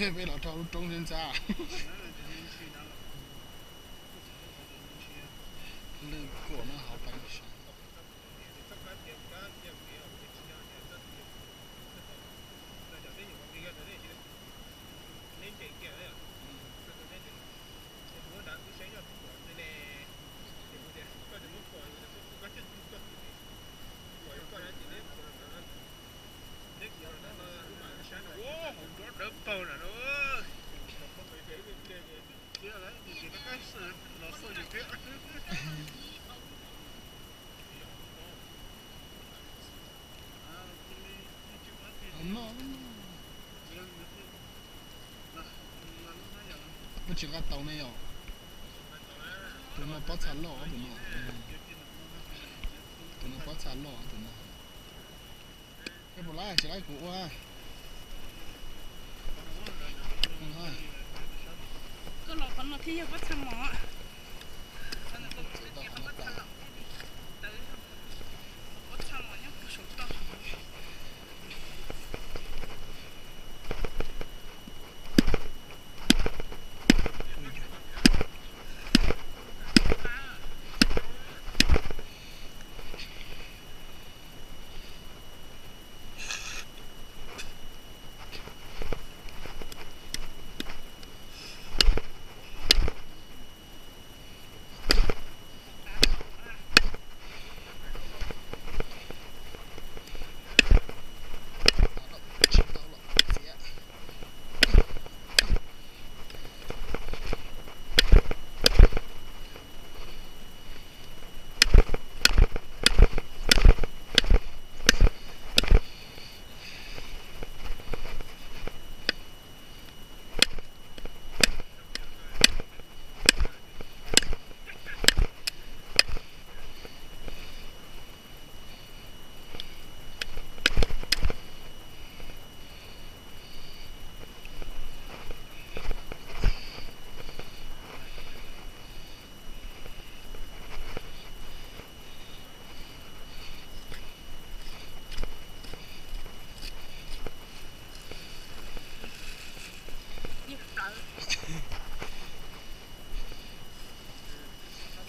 Peb los rau lub roob ntxab ntxab. Lwj kuam no hauv pais saud. Noj, noj tsis nqa tau ne yom. Tus no pob txha loj tus no. Tus no pob txha loj tus no. Puas laib tsis laib kuv ua. Koj los qhov no thiaj yog pob txha mos. Pob txha mos nyob puag saum toj.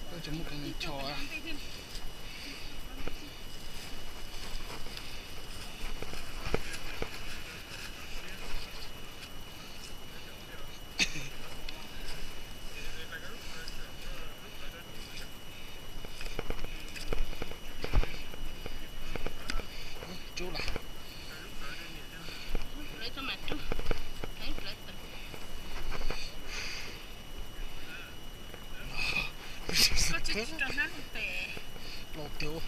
Koj tsis muaj koj cho. Rub lawm.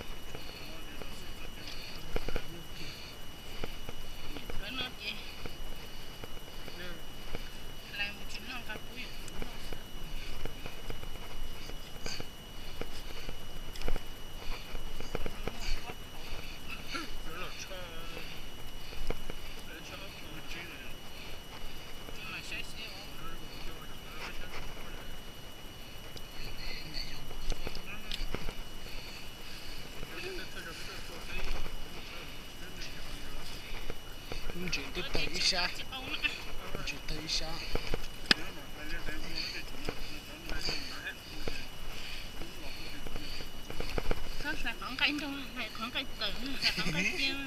Los tiag. Lub ntsis twb tawg ib sab, ntsis tawg ib sab. Txhob hlais qhov nqaij nrog, hlais qhov nqaij tawm, hlais qhov nqaij tiag.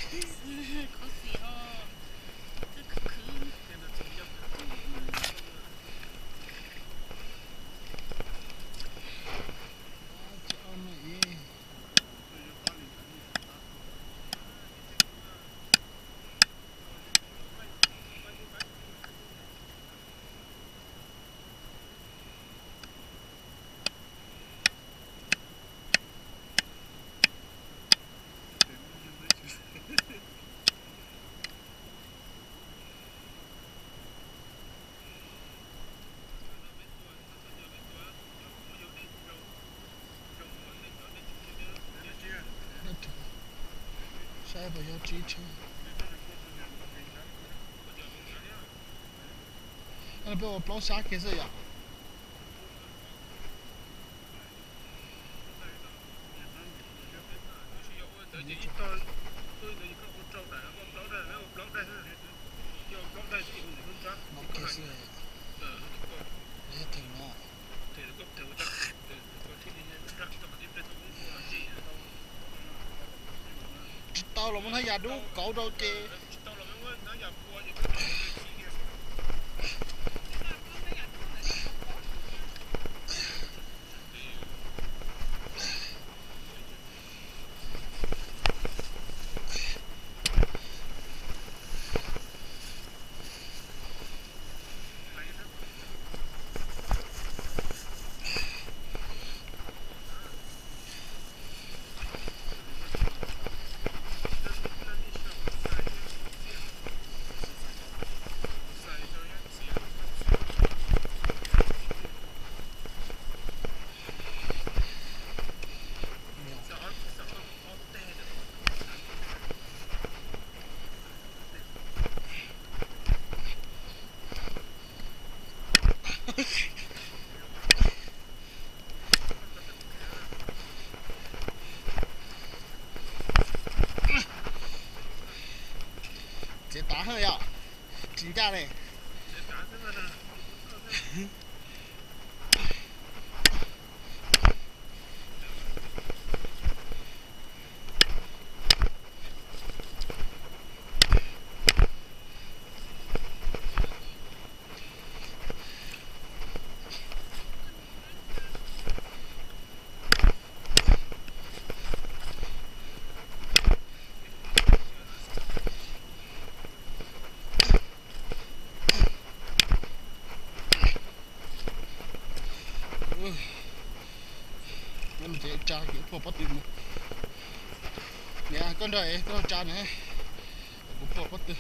Khuv xim os. Twb khwv khwv. Saib puas yog tsib tsheb. Peb ua plaub sab kiag xwb yom. Los muab hnab yas dub kauv rau ces txiav tav hab yom, tsis ncaj li. Tsa kuv phua pob tw mus. Niam, koj nrog es koj tsa na, kuv phua pob tw.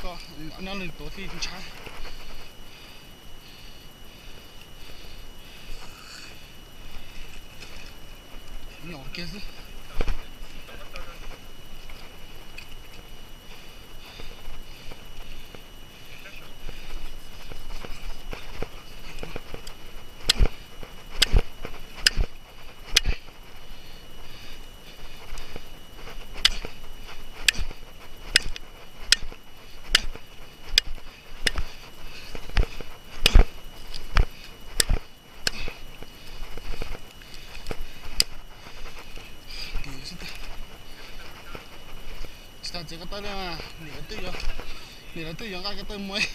Koj nyob nws tuav thiaj ntshai. Nyom kiag xwb. Tsis tas txiav ko taw li, niam lawv twb yuav, niam lawv twb yuav nqa ko taw mus,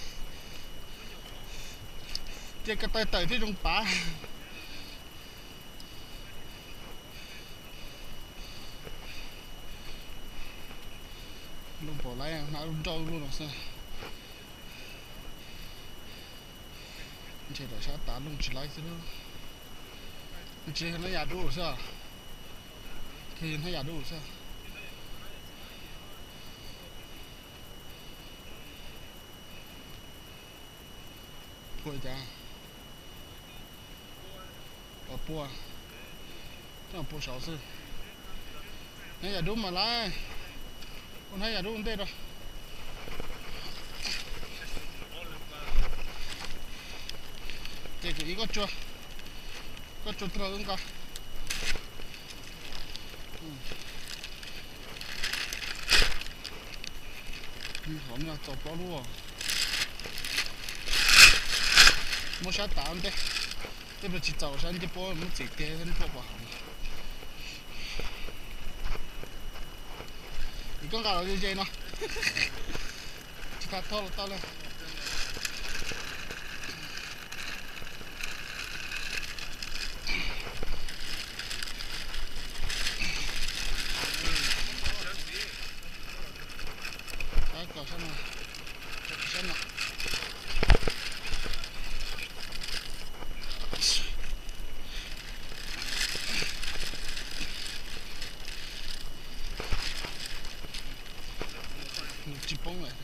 cia ko taw tawm thiaj zoo pav. Looj pom laib hnab nrauj luaj no xwb. Ntshe daim sab tav looj tsis laib xwb. Ntshe yog hnab yas dub xwb. Yog hnab yas dub xwb. Pua cas? Pua, pua saud xwb. Hnab yas dub mas laib, ua hnab yas dub ntej rau. Ces kuv ib koj tsua, koj tsua tag los wb nqa. Hov no txaus plaub lub. Muab sab tav ntej, tej plaws tsis txaus sab ncej puab muab txim tiag ncej puab pov hauv. Koj nqa los ze ze no. Tsis tas thoj los tau li. Sab kom sab no, sab no. Nws tsis poob lawm.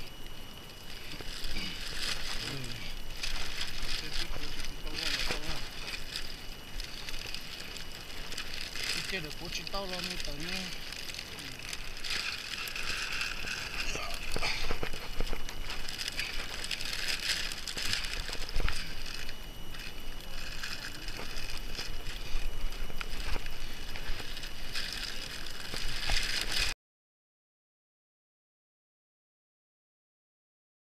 Ib ce lawm puav tsis tau los nws tawm nws.